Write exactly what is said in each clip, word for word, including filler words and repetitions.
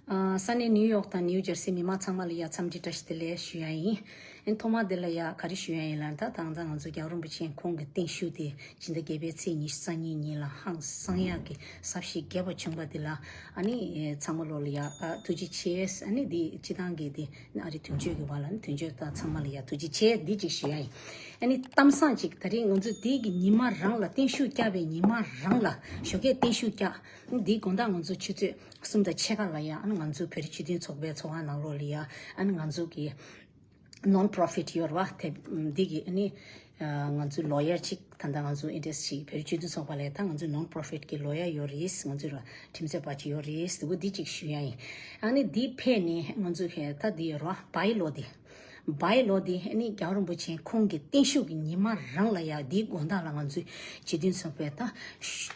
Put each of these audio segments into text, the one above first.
ཨ། ས་གནས་ནིའུ་ཡོག་དང་ནིའུ་ཇར་སི་མི་མང་ཚང་མ་ལ་ཡ་འཚམས་འདྲི་བཀྲ་ཤིས་བདེ་ལེགས་ཞུ་ཡ་ཡིན། ཨན་ཐོག་མ་དེ་ལ་ཡ་ག་རེ་ཞུ་ཡ་ཡིན་ལབ་ན། ད་ད་ང་ཚོ་རྒྱལ་བ་རིན་པོ་ཆེ་ཁོང་གི་བརྟན་བཞུགས་དེ་ཕྱི་ཟླ་བརྒྱད་པའི་ཚེས་ཉི་ཤུ་རྩ་གཉིས་ཉིན་ལ་ཧང་སང་ཡག་གི་གཟབ་ཞིང་རྒྱས་པ་བྱུང་བ་དེ་ལ། ཨ་ནི་ཚང་མ་ལོ་ལ་ཡ་ཨ་ཐུགས་རྗེ་ཆེ། ཨ་ནི་དེ་སྤྱི་བཏང་གི་དེ་ཨ་རི་དོན་གཅོད་ཀྱི་བར་ལ་ནི་དོན་གཅོད་དང་ཚང་མ་ལ་ཡ་ཐུགས་རྗེ་ཆེ་འདི་གཅིག་ཞུ་ཡ་ཡིན། ཨ་ནི་གཏམ་བཟང་གཅིག་ད་རིང་ང་ཚོ་དེ་གི་ཉི་མ་རང་ལ་བརྟན་བཞུགས་བསྐྱངས་པའི་ཉི་མ་རང་ལ་ཞོགས་ཀས་བརྟན་བཞུགས་བསྐྱངས། འདིའི་དགོང་དག་ང་ཚོ་ཆུ་ཚོད་གསུམ་དང་ཕྱེད་ཀ་ལ་ཡ། ཨ་ནི་ང་ཚོ་བོད་རིགས་སྤྱི་མཐུན་ཚོགས་པའི་ཚོགས་ཁང་ནང་ལོགས་ལ་ཡ། ཨ་ནི་ང་ཚོ་གི་ནོན་པོ་རོ་ཕིཊ་ཡོད་རེད་བ། དེ་འདི་གི་ཨ་ནི་ང་ཚོའི་ལོ་ཡར་གཅིག་ད་ལྟ་ང་ཚོ་ཨིན་ཌ་སི་ཊི་བོད་རིགས་སྤྱི་མཐུན་ཚོགས་པ་ལ་ཡ། ད་ང་ཚོའི་ནོན་པོ་རོ་ཕིཊ་གི་ལོ་ཡར་ཡོད་རེད། ང་ཚོའི་ཁྲིམས་རྩོད་པ་གཅིག་ཡོད་རེད། དེ་འདི་གཅིག་ཞུ་ཡ་ཡིན། ཨ་ནི་འདི་ཕེབས་ནས་ང་ཚོ་ད་འདི་ཡོད་རེད་བ། བའི་ལོ་འདི། བའི་ལོ་འདི་ཨ་ནི་རྒྱལ་བ་རིན་པོ་ཆེ་ཁོང་གི་བརྟན་བཞུགས་ཀྱི་ཉི་མ་རང་ལ་ཡ། འདིའི་དགོང་དག་ལ་ང་ཚོའི་སྤྱི་མཐུན་ཚོགས་པའི་ད་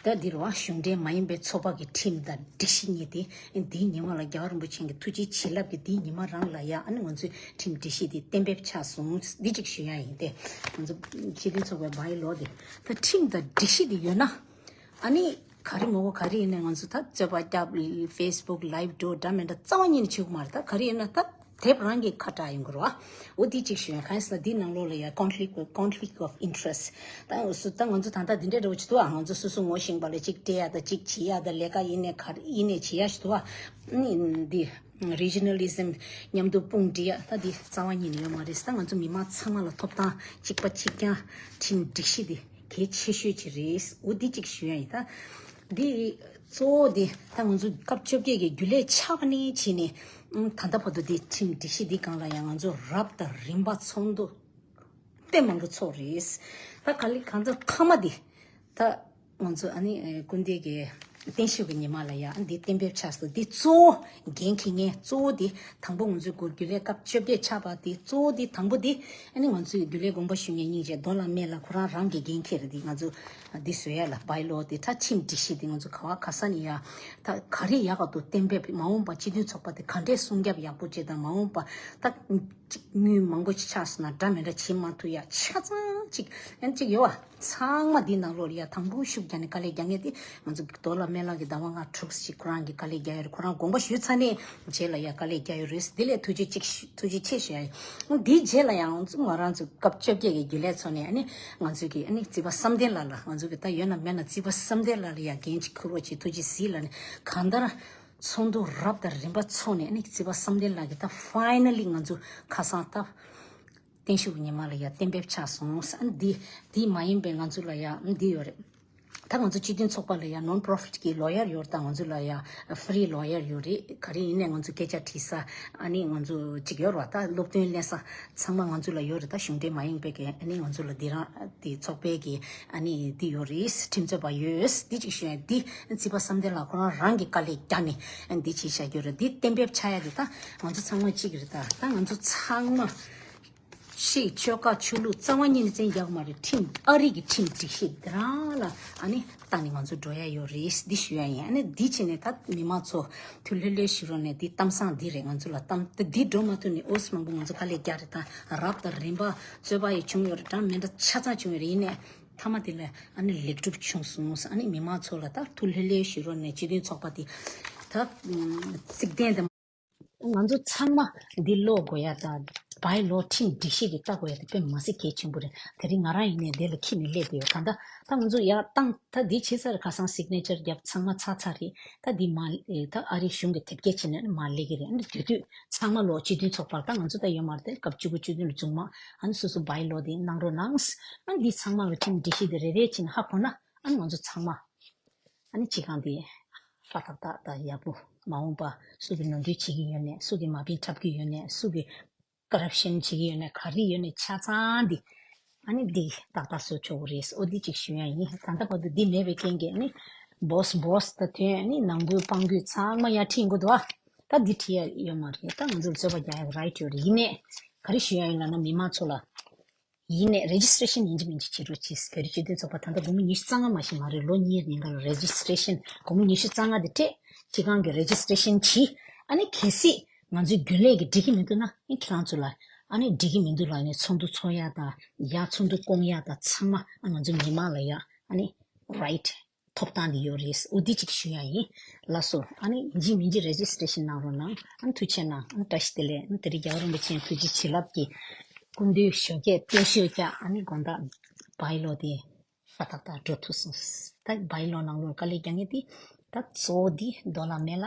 ད་འདི་རེད་བ། གཞུང་འབྲེལ་མ་ཡིན་པའི་ཚོགས་པ་གི་ཁྲིམས་དང་སྒྲིག་གཞི་གཉིས་དེ་འདིའི་ཉི་མ་ལ་རྒྱལ་བ་རིན་པོ་ཆེ་གི་ཐུགས་རྗེ་བྱིན་རླབས་ཀྱི་འདིའི་ཉི་མ་རང་ལ་ཡ། ཨ་ནི་ང་ཚོའི་ཁྲིམས་སྒྲིག་གཞི་དེ་གཏན་འབེབས་ཆགས་སོང་། འདི་གཅིག་ཞུ་ཡ་ཡིན་ཏེ། ང་ཚོ་སྤྱི་མཐུན་ཚོགས་པའི་བའི་ལོ་དེ། ད་ཁྲིམས་དང་སྒྲིག་གཞི་དེ་ཡོད་ན། ཨ་ནི་ག་རེ་མོ་གོ་ག་རེ་ཡིན་ན་ང་ཚོ་ད་རྩོད་པ་རྒྱབ། ཕེ་སི་བུག་ལའིབ་འགྲོ། འདྲ་མི་འདྲ་རྩ་བ་ཉིད་ནས་བྱེད་དགོས་མ་རེད། ད་ག་རེ་ཡིན་ན་ད་དེབ་རང་གི་ཁ་གྲག་ཡོང་གི་རེད་བ། འོ་དེ་གཅིག་ཞུ་ཡ། གང་ཡིན་ཟེར་ན་འདི་ནང་ལོགས་ལ་ཡ་conflict of conflict of interest། ད་སུ་ད་ང་ཚོ་ད་ལྟ་འདི་འདྲ་འདྲ་བོ་བྱེད་དུས་ང་ཚོ་སོ་སོ་ངོ་ཤེས་པ་ལ་གཅིག་སྤྲད་ཡ་ད་གཅིག་བྱེད་ཡ་ད་ལས་ཀ་ཡིན་ནའི་ག་རེ་ཡིན་ནའི་བྱེད་ཡ་བྱེད་དུས། ཨ་ནི་འདི་རི་ཇི་ནལ་ལི་ཛམ་མཉམ་དུ་དཔུང་སྒྲིག་ཡ་ད་འདི་རྩ་བ་ཉིད་ནས་ཡོད་མ་རེད། ད་ང་ཚོ་མི་མང་ཚང་མ་ལ་ཐོབ་ཐང་གཅིག་པ་གཅིག་རྐྱང་། ཁྲིམས་སྒྲིག་གཞི་འདི་གལ་ཆེ་ཤོས་ཅིག་རེད། འོ་འདི་གཅིག་ཞུ་ཡ་ཡིན། ད་འདི་གཙོ་བོ་འདི་ད་ང་ཚོ་སྐབས་བཅོ་བརྒྱད་ཀྱི་རྒྱུན་ལས་ཆགས་པ་ནས་བྱས་ནས་ད་ལྟ་བར་དུ་འདི་ཁྲིམས་སྒྲིག་གཞི་འདི་སྒང་ལ་ཡང་ང་ཚོ་རབ་དང་རིམ་པ་ཚོགས་འདུ་དཔེ་མང་པོ་ཚོགས་རེད། ད་ག་ལེ་གང་ཚ་ཁ་མ་འདི་ད་ང་ཚོ་ཨ་ནི་ཨེ་སྐུ་ཟླ་གི་བརྟན་བཞུགས་ཀྱི་ཉི་མ་ལ་ཡ་འདི་གཏན་འབེབས་ཆགས་སོང་། འདི་གཙོ་བོ་འགན་འཁྱེར་མཁན་གཙོ་བོ་འདི་དང་པོ་ང་ཚོའི་སྐོར་རྒྱུན་ལས་སྐབས་བཅོ་བརྒྱད་ཆགས་པ་འདི་གཙོ་བོ་འདི་དང་པོ་འདི་ཨ་ནི་ང་ཚོའི་རྒྱུན་ལས་དགོངས་པ་ཞུ་མཁན་སྙིང་རྗེ་རྡོ་ལ་སྨན་བླ་ཁོ་རང་རང་གི་འགན་འཁྱེར་འདི་ང་ཚོ་འདི་བཟོ་ཡ་ལ་བའི་ལོ་འདི་ད་ཁྲིམས་སྒྲིག་གཞི་འདི་ང་ཚོ་ག་བ་ག་ས་ནས་ཡ་ད་ག་རེ་ཡག་ག་འདུག་གཏན་འབེབས། མ་འོངས་པ་སྤྱི་མཐུན་ཚོགས་པ་འདི་ག་འདྲས་སྲུང་སྐྱོབ་ཡག་པོ་བྱེད་དང་། མ་འོངས་པ་ད་གཅིག་དངུལ་མང་པོ་ཞིག་ཆགས་སོང་ན་འདྲ་མི་འདྲ་བྱེད་མ་ཐུབ་ཡ་ཆ་ཚང་གཅིག་ཨན་གཅིག་ཡོད་བ། ཚང་མ་འདི་ནང་ལོགས་ལ་ཡ་དང་པོ་ཤུགས་རྒྱག་ནས་དཀའ་ལས་རྒྱག་མཁན་དེ་ང་ཚོ་རྡོ་ལ་སྨན་བླ་གི་ཟླ་བ་ལྔ་དྲུག་ཅིག་ཁོ་རང་གི་དཀའ་ལས་རྒྱག་ཡོད་རེད། ཁོ་རང་དགོངས་པ་ཞུས་ཚར་ནས་རྗེས་ལ་ཡ་དཀའ་ལས་རྒྱག་ཡོད་རེད། དེ་ལས་ཐུགས་རྗེ་གཅིག་ཐུགས་རྗེ་ཆེ་ཞུ་ཡ་ཡིན། འདིའི་རྗེས་ལ་ཡང་ང་རང་ཚོ་སྐབས་བཅོ་བརྒྱད་ཀྱི་རྒྱུན་ལས་ཚོ་ནས་ཨ་ནི་ང་ཚོ་གི་ཨ་ནི་རྩིས་པ་བསམ་གཏན་ལགས་ལ། ང་ཚོ་གི་ད་ཡོད་ན་མེད་ན་རྩིས་པ་བསམ་གཏན་ལགས་ལ་ཡ་འགན་ཅིག་འཁུར་རོགས་བྱེད། ཐུགས་རྗེ་གཟིགས་ལབ་ནས་གང་ལྟར་ཚོགས་འདུ་རབ་དང་རིམ་པ་ཚོགས་ནས་ཨ་ནི་རྩིས་པ་བསམ་གཏན་ལགས་ཀྱིས་ད་ཕའི་ནལ་ལི་ང་ཚོ་ཁ་སང་ད་བརྟན་བཞུགས་ཉི་མ་ལ་ཡ་གཏན་འབེབས་ཆགས་སོང་། ཨ་ནི་འདི་འདི་མ་ཡིན་པའི་ང་ཚོ་ལ་ཡ་འདི་ཡོད་རེད། ད་ང་ཚོ་སྤྱི་མཐུན་ཚོགས་པ་ལ་ཡ་ནོན་པོ་རོ་ཕིཊ་གི་ལོ་ཡར་ཡོད་རེད། ད་ང་ཚོ་ལ་ཡ་ཧྥི་རི་ལོ་ཡར་ཡོད་རེད། ག་རེ་ཡིན་ནའི་ང་ཚོ་སྐད་ཆ་དྲི་ས་ཨ་ནི་ང་ཚོ་གཅིག་ཡོད་རེད་བ། ད་སློབ་སྟོན་ལེན་ས་ཚང་མ་ང་ཚོ་ལ་ཡོད་རེད། ད་གཞུང་འབྲེལ་མ་ཡིན་པའི་གི་ཨ་ནི་ང་ཚོ་ལ་འདི་རང་དེ་ཚོགས་པའི་གི་ཨ་ནི་འདི་ཡོད་རེད། ཁྲིམས་རྩོད་པ་ཡོད། འདི་གཅིག་ཞུ་ཡ། འདི་རྩིས་པ་བསམ་གཏན་ལགས་ཁོ་རང་རང་གི་དཀའ་ལས་རྒྱག་ནས་ཨ་འདི་བྱེད་བཞག་རྒྱུ་རེད། འདི་གཏན་འབེབས་ཆགས་ཡ་དེ་ད་ང་ཚོ་ཚང་མ་གཅིག་རེད། ད་ད་ང་ཚོ་ཚང་མ་ཕྱི་ཆོལ་ཁ་ཆོས་ལུགས་རྩ་བ་ཉིད་ནས་བཙན་རྒྱག་མ་རེད། ཁྲིམས་ཨ་རི་གི་ཁྲིམས་སྒྲིག་གཞི་འདི་རང་ལ་ཨ་ནི་བལྟས་ནས་ང་ཚོ་འགྲོ་ཡ་ཡོད་རེད། འདི་ཞུ་ཡ་ཡིན། ཨ་ནི་འདི་བྱས་ནས་ད་མི་མང་ཚོ་ཐུགས་ལྷོད་ལྷོད་བཞུགས་རོགས་ནས། འདི་གཏམ་བཟང་འདི་རེད། ང་ཚོ་ལ་གཏམ་ད་འདི་འགྲོ་མ་ཐུབ་ནས་ཨོ་སི་མང་པོ་ང་ཚོ་དཀའ་ལས་རྒྱག་རེད། ད་རབ་དང་རིམ་པ་རྩོད་པ་ཡི་བྱུང་ཡོད་རེད། འདྲ་མི་འདྲ་ཆ་ཚང་བྱུང་ཡོད་རེད། ཡིན་ནའི་མཐའ་མ་དེ་ལ་ཨ་ནི་ལེགས་གྲུབ་བྱུང་སོང་། ཨ་ནི་མི་མང་ཚོ་ལ་ད་ཐུགས་ལྷོད་ལྷོད་བཞུགས་རོགས་ནས་སྤྱི་མཐུན་ཚོགས་པ་དེ་ད་བརྩིགས་གདན་དེ། ང་ཚོ་ཚང་མ་འདི་ཀློག་དགོས་ཡ་དང་བའི་ལོ་ཁྲིམས་སྒྲིག་གཞི་འདི་ལྟ་དགོས་ཡ་དེ་དཔེ་མ་སྲིད་གལ་ཆེན་པོ་རེད། དེ་རིང་ང་རང་ཡིན་ནའི་འདི་ལ་འཁྱེར་ནས་སླེབས་བསྡད་ཡོད། གང་ལྟར་ད་ང་ཚོ་ཡར་བཏང་། ད་འདི་བྱས་ཚར། ཁ་སང་སིག་ནེ་ཅར་བརྒྱབ། ཚང་མ་ཚར་ཚར་རེད། ད་འདི་མ་ད་ཨ་རིའི་གཞུང་གི་དེབ་སྐྱེལ་བྱས་ནས་མར་སླེབས་ཀྱི་རེད། ཨ་ནི་དེ་དུས་ཚང་མ་ལོ་སྤྱི་མཐུན་ཚོགས་པར་ད་ང་ཚོ་ད་ཡོད་མ་རེད། དེ་སྐབས་བཅུ་དགུ་བཅུ་བདུན་ལ་བྱུང་མ། ཨ་ནི་སོ་སོ་བའི་ལོ་དེ་གནང་རོགས་གནང་། ཨ་ནི་འདི་ཚང་མ་ལ་ཁྲིམས་སྒྲིག་གཞི་དེ་རེ་རེ་བྱས་ནས་ཧ་གོ་ན། ཨ་ནི་ང་ཚོ་ཚང་མ་ཨ་ནི་སྤྱི་ཁང་དེ་ཧྲ་ཏག་ཏག་དང་ཡག་པོ། མ་འོངས་པ་སུ་གིས་ནོར་འཁྲུལ་བྱེད་ཀྱི་ཡོད་ནའི། སུ་གིས་མ་ཕན་འཁྲབ་ཀྱི་ཡོད་ནའི། སུ་གིས་ཀོ་རབ་ཤན་བྱེད་ཀྱི་ཡོད་ནའི། ག་རེ་ཡོད་ནའི་ཆ་ཚང་འདི་ཨ་ནི་འདི་ཏག་ཏག་བཟོ་ཆོག་གི་རེད། ཨོ་འདི་གཅིག་ཞུ་ཡ་ཡིན། ད་ལྟ་བར་དུ་འདི་མེད་པའི་རྐྱེན་གྱིས་ཨ་ནི་བོ་སི་བོ་སི་ད་དོན་ཨ་ནི་ནང་ཁུལ་སྤང་ཁུལ་ཚང་མ་ཡར་ཁྲིད་དགོས་འདུག་ཨ། ད་འདི་ཁྲིད་ཡ་ཡོད་མ་རེད། ད་ང་ཚོར་རྩོད་པ་རྒྱག་ཡ་རའིཊ་ཡོད་རེད། ཡིན་ནའི་ག་རེ་ཞུ་ཡ་ཡིན་ལབ་ན་མི་མང་ཚོ་ལ། ཡིན་ནའི་རེ་ཇི་སི་ཊེ་ཤན་ཡིན་གཅིག་མིན་གཅིག་བྱེད་རོགས་གྱིས། བོད་རིགས་སྤྱི་མཐུན་ཚོགས་པ་ད་ལྟ་སྒོར་མོ་ཉི་ཤུ་རྩ་ལྔ་མ་ཞིག་མ་རེད། ལོ་གཉིས་ཉིན་གང་ལ་རེ་ཇི་སི་ཊེ་ཤན་སྒོར་མོ་ཉི་ཤུ་རྩ་ལྔ་དེ་སྤྲད། སྤྱི་ཁང་གི་རེ་ཇི་སི་ཊེ་ཤན་གྱིས། ཨ་ནི་གལ་སྲིད་ང་ཚོའི་རྒྱུན་ལས་ཀྱིས་འགྲིག་གི་མི་འདུག་ན་ཨ་ནི་ཁྱེད་རང་ཚོ་ལ་ཨ་ནི་འགྲིག་གི་མི་འདུག་ལབ་ནས་ཚོགས་འདུ་ཚོགས་ཡག་དང་ཡར་ཚོགས་འདུ་སྐོང་ཡག་དང་ཚང་མ་ཨ་ང་ཚོ་མི་མང་ལ་ཡ་ཨ་ནི་རའིཊ་ ཐོབ་ཐང་འདི་ཡོད་རེད། འོ་འདི་གཅིག་ཞུ་ཡ་ཡིན། ལགས་སོ། ཨ་ནི་ཡིན་གཅིག་མིན་གཅིག་རེ་ཇི་སི་ཊེ་ཤན་གནང་རོགས་གནང་། ཨ་ནི་ཐུགས་རྗེ་གནང་། ཨ་ནི་བཀྲ་ཤིས་བདེ་ལེགས། ཨ་ནི་དེ་རིང་རྒྱལ་བ་རིན་པོ་ཆེའི་ཐུགས་རྗེ་བྱིན་རླབས་ཀྱིས་སྐུ་མདུན་ཞོགས་ཀས་སྟོན་ཤུགས་ཀྱང་ཨ་ནི་དགོང་དག་བའི་ལོ་དེ་ཧྲ་ཏག་ཏག་འགྲོ་ཐུབ་སོང་། ད་བའི་ལོ་ནང་ལོགས་དཀའ་ལས་རྒྱག་མཁན་དེ་ད་གཙོ་བོ་དེ་རྡོ་ལ་མེ་ལ།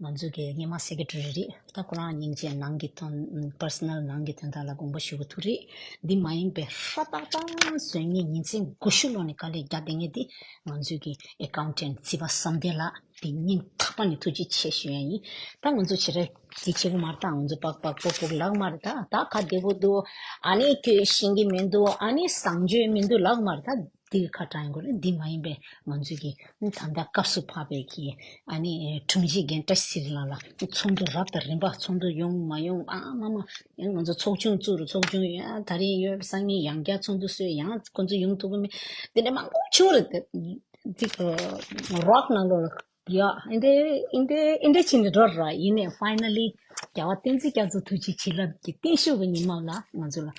ང་ཚོ་གི་སྔོན་མ་སེ་ཀེ་ཊ་རི་རེད། ད་ཁོ་རང་སྙིང་རྗེ་ནང་གི་དོན་པར་སོ་ནལ་ནང་གི་དོན་དག་ལ་དགོངས་པ་ཞུ་གི་ཐུག་རེད། འདི་མ་ཡིན་པའི་ཧྲ་ཏག་ཏག་བཟོས་ངེས་ཉིན་མཚན་དགུ་བཅུ་ལོ་ནས་དཀའ་ལས་རྒྱག་བསྡད་ངེས་དེ་ང་ཚོའི་གི་ཨེ་ཀའུན་ཊེན་ཊ་རྩིས་པ་བསམ་གཏན་ལགས་དེ་སྙིང་ཐག་པ་ནས་ཐུགས་རྗེ་ཆེ་ཞུ་ཡ་ཡིན། ད་ང་ཚོ་བྱེད་རེས་དེ་བྱེད་གི་མ་རེད། ད་ང་ཚོ་པག་པག་པོག་པོག་ལག་མ་རེད། ད་ད་ག་བདེ་པོ་འདུག་ཨ་ནི་ཁྱོད་ཤེས་ཀྱི་མི་འདུག་ཨ་ནི་བཟང་སྤྱོད་མི་འདུག་ལག་མ་རེད། ད་འདི་གི་ཁ་གྲག་ཡིན་དགོས་རེད། འདི་མ་ཡིན་པའི་ང་ཚོས་ཀྱི་ད་ལྟ་སྐབས་སུ་བབས་པའི་གི་ཨ་ནི་དྲུང་ཆེ་རྒན་བཀྲ་ཤིས་ཚེ་རིང་ལགས་ལ་ཚོགས་འདུ་རབ་དང་རིམ་པ་ཚོགས་འདུ་ཡོང་མ་ཡོང་ཨ་མ་མ་ཡང་ང་ཚོ་ཚོགས་ཆུང་བཙུགས་རུ་ཚོགས་ཆུང་ཡང་ད་རེས་ཡོད་སང་ཉིན་ཡང་བསྐྱར་ཚོགས་འདུ་སྲོལ་ཡང་ཁོ་ཚོ་ཡོང་ཐུབ་ཀྱི་མེད། འདི་འདྲ་མང་པོ་བྱུང་རེད། འདི་རོགས་ནང་ལོགས་ཡ་ཨིན་དེ་ཨིན་དེ་ཨིན་དེ་ཕྱིན་འགྲོ་ར་ཡིན་ནས་ཕའི་ན་ལི་རྒྱལ་བ་བསྟན་འཛིན་རྒྱ་མཚོ་ཐུགས་རྗེ་བྱིན་རླབས་ཀྱི་བརྟན་བཞུགས་ཀྱི་ཉི་མ་ལ་ང་ཚོ་ལ་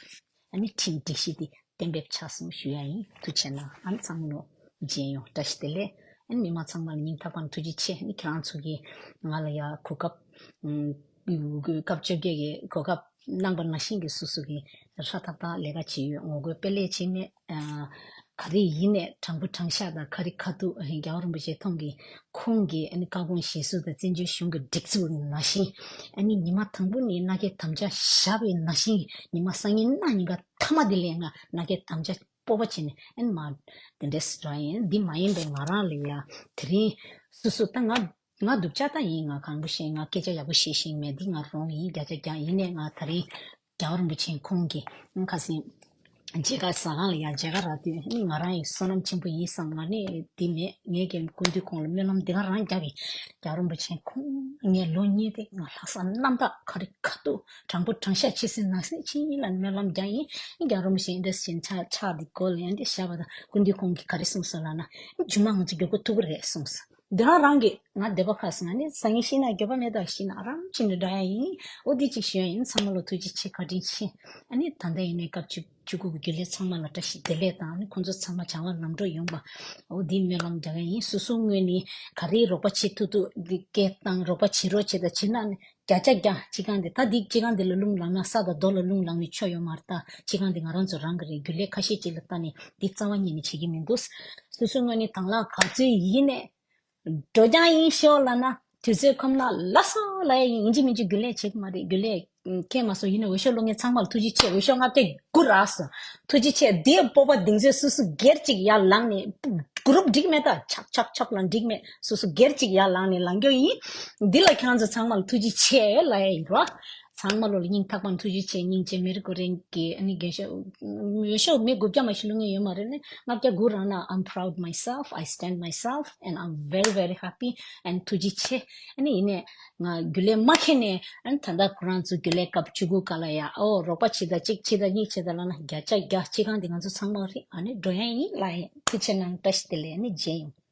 ཨ་ནི་ཁྲིམས་སྒྲིག་གཞི་འདི་གཏན་འབེབས་ཆགས་སོང་ཞུ་ཡ་ཡིན། ཐུགས་རྗེ་གནང་། ཨ་ནི་ཚང་མ་ལོ་མཇལ་ཡོང་། བཀྲ་ཤིས་བདེ་ལེགས། ཨ་ནི་མི་མང་ཚང་མ་ལ་སྙིང་ཐག་པ་ནས་ཐུགས་རྗེ་ཆེ། ཨ་ནི་ཁྱེད་རང་ཚོ་གིས་ང་ལ་ཡ་གོ་སྐབས་ཨུམ་སྐབས་བཅོ་བརྒྱད་ཀྱི་གོ་སྐབས་གནང་པ་ནང་བཞིན་གྱི་སོ་སོ་གི་ཧྲ་ཐག་ཐག་ལས་ཀ་བྱེད་ཡོད། ངོ་རྒོལ་སྤེལ་ལས་བྱེད་མེད། ཨ་ག་རེ་ཡིན་ནས་དྲང་པོ་དྲང་བཞག་དང་ག་རེ་ཁ་ཐུག་རྒྱལ་བ་རིན་པོ་ཆེ་མཐོང་གི་ཁོང་གིས་ཨ་ནི་བཀའ་དགོངས་གཞིར་བཟུང་དང་བཙན་བྱོལ་གཞུང་གི་སྒྲིག་འཛུགས་ནང་བཞིན་ཨ་ནི་ཉི་མ་དང་པོ་ནས་མནའ་སྐྱེལ་དམ་བཅའ་བཞག་པའི་ནང་བཞིན་ཉི་མ་སང་ཉིན་གནངས་ཉིན་ཀ་མཐའ་མ་དེ་ལས་ང་མནའ་སྐྱེལ་དམ་བཅའ་སྤོབས་པ་བྱས་ནས་ཨ་ནི་མ་དེ་འདྲས་འགྲོ་ཡིན། འདི་མ་ཡིན་པའི་ང་རང་ལ་ཡ་དེ་རིང་སོ་སོ་ད་ང་ང་སྡུག་ཅག་ད་ཡིན། ང་གང་པོ་ཤེས། ང་སྐད་ཆ་ཡག་པོ་བཤད་ཤེས་མེད། འདི་ང་རང་ཡིན། བརྒྱ་ཆ་བརྒྱ་ཡིན་ནས་ང་དེ་རིང་རྒྱལ་བ་རིན་པོ་ཆེ་ཁོང་གིས་ཁ་སང་མཇལ་ཁ་ཟ་ཁང་ལ་ཡང་མཇལ་ཁ་རག་དུས་ནི་ང་རང་ཡི་བསོད་ནམས་ཆེན་པོ་ཡིན་བསམ། ང་ནི་འདི་མེད། ངས་ཀྱང་སྐུ་མདུན་ཁོང་ལ་སྨོན་ལམ་འདི་ག་རང་རྒྱག་གི། རྒྱལ་བ་རིན་པོ་ཆེ་ཁོང་ངས་ལོ་གཉིས་དེ་ང་ལྷག་བསམ་རྣམ་དག་ག་རེ་ཁ་ཐུག་དྲང་པོ་དྲང་བཞག་ཆེ་སེ་ནང་སེ་ཕྱིན་ཡིན་ལ་སྨོན་ལམ་རྒྱག་ཡིན། རྒྱལ་བ་རིན་པོ་ཆེ་འདི་ཞིན་ཆགས་ཆགས་འདི་གོ་ལ་ཡང་འདི་བཞག་པ་དང་སྐུ་མདུན་ཁོང་གིས་ག་རེ་གསུངས་སོང་ལབ་ན་རྗེས་མ་ང་ཚོ་མགྱོགས་པོ་ཐུག་གི་རེད་གསུངས་སོང་། འདི་རང་རང་གི་ང་སྡོད་པ་ཁ་སང་ནི་སང་ཉིན་ཤི་ན་འགྱོད་པ་མེད་ད་ཤི་ན་རང་ཕྱིན་ནས་འདྲ་ཡ་ཡིན། འོ་འདི་གཅིག་ཞུ་ཡ་ཡིན། ཚང་མ་ལ་ཐུགས་རྗེ་ཆེ་བཀའ་དྲིན་ཆེ། ཨ་ནི་ད་ལྟ་ཡིན་ནའི་སྐབས་བཅུ་བཅུ་དགུ་གི་རྒྱུན་ལས་ཚང་མ་ལ་བཀྲ་ཤིས་བདེ་ལེགས་དང་ཨ་ནི་ཁོང་ཚོ་ཚང་མ་བྱ་བ་ལམ་འགྲོ་ཡོང་པ་འོ་འདི་སྨོན་ལམ་རྒྱག་ཡ་ཡིན། སོ་སོའི་ངོས་ནས་ག་རེ་རོགས་པ་བྱེད་ཐུབ་ཐུབ་འདི་སྐད་བཏང་རོགས་པ་བྱེད་རོགས་བྱེད་དང་བྱེད་ན་ནི་བརྒྱ་ཆ་བརྒྱ་སྤྱི་ཁང་འདི་ད་འདི་སྤྱི་ཁང་འདི་ལ་རླུང་ལངས་ན་ས་དང་རྡོ་ལ་རླུང་ལངས་ནས་ཆོ་ཡོད་མ་རེད། ད་སྤྱི་ཁང་འདི་ང་རང་ཚོ་རང་གི་རེད། རྒྱུན་ལས་ཁ་ཤས་ཅིག་ལ་ལྟ་ནས་འདི་རྩ་བ་ཉིད་ནས་བྱེད་ཀྱི་མི་འདུག་སོ་སོའི་ངོས་ནས་དང་བླངས་ག་ཚོད་ཡིན་ནས། འགྲོ་རྐྱང་ཡིན་ཤོག་ལབ་ན་དུས་ཚོད་ཁོམ་ན་ལ་སོ་ལ་ཡིན་གཅིག་མིན་གཅིག་རྒྱུན་ལས་བྱེད་ཀྱི་མ་རེད། རྒྱུན་ལས་ཁྱེད་མ་སོང་ཡིན་ན་འོས་ཤོག་སློག་མཁན་ཚང་མ་ལ་ཐུགས་རྗེ་ཆེ། འོས་ཤོག་ལྔ་བརྒྱ་དགུ་རག་སོང་། ཐུགས་རྗེ་ཆེ། འདིའི་སྤོབས་པ་གདེང་ཚོད་སོ་སོ་སྒེར་གཅིག་ཡར་ལངས་ནས་གུ་རུབ་འགྲིག་མེད། ད་ཆག་ཆག་ཆག་ལ་འགྲིག་མེད། སོ་སོ་སྒེར་གཅིག་ཡར་ལངས་ནས་ལངས་རྒྱུ་ཡིན། འདི་ལ་ཁྱེད་རང་ཚོ་ཚང་མ་ལ་ཐུགས་རྗེ་ཆེ་ལབ་ཡ་ཡིན་རོ། ཚང་མ་ལོ་ལ་སྙིང་ཐག་པ་ནས་ཐུགས་རྗེ་ཆེ། སྙིང་རྗེ་མེ་རི་ཀོ་རེན་གྱི་ཨ་ནི་རྒན་ཤོག་འོས་ཤོག་མི་དགུ་བརྒྱ་མ་ཞིག་སློག་མཁན་ཡོད་མ་རེད་ནི། ལྔ་བརྒྱ་དགུ་རག་ན་I'm proud myself, I stand myself and I'm very very happy and ཐུགས་རྗེ་ཆེ། ཨ་ནི་ཡིན་ནས་ང་རྒྱུན་ལས་མ་འཁེལ་ནས་ཨ་ནི་ད་ལྟ་ཁོ་རང་ཚོ་རྒྱུན་ལས་སྐབས་བཅུ་དགུ་ག་ལ་ཡ་ཨོ་རོགས་པ་བྱེད་ད་གཅིག་བྱེད་ད་གཉིས་བྱེད་ད་ལབ་ན་བརྒྱ་ཆ་བརྒྱ་སྤྱི་ཁང་འདི་ང་ཚོ་ཚང་མ་རེད། ཨ་ནི་འགྲོ་ཡ་ཡིན་ལབ་ཡ་ཡིན། ཐུགས་རྗེ་གནང་། བཀྲ་ཤིས་བདེ་ལེགས། ཨ་ནི་མཇལ་ཡོང་།